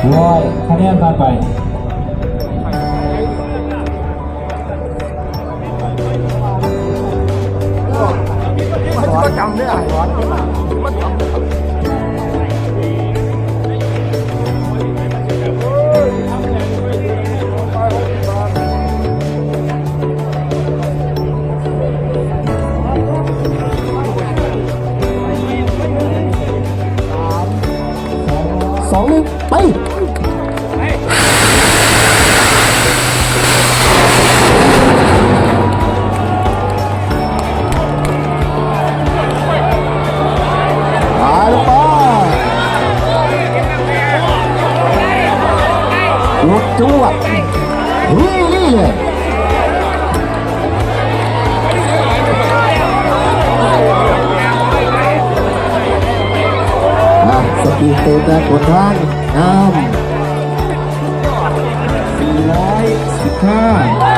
ຮ້ອຍຄະແນນຜ່ານໄປ. ສອງ ໜຶ່ງ ໄປ. ໄປ ລົງໄປ ລົງຈວດ ນີ້ ນີ້ເລີຍ. ອ່ະ ສະປີດໂຕຈາກຫົນທາງ ງາມ ສີ່ຮ້ອຍສິບຫ້າ.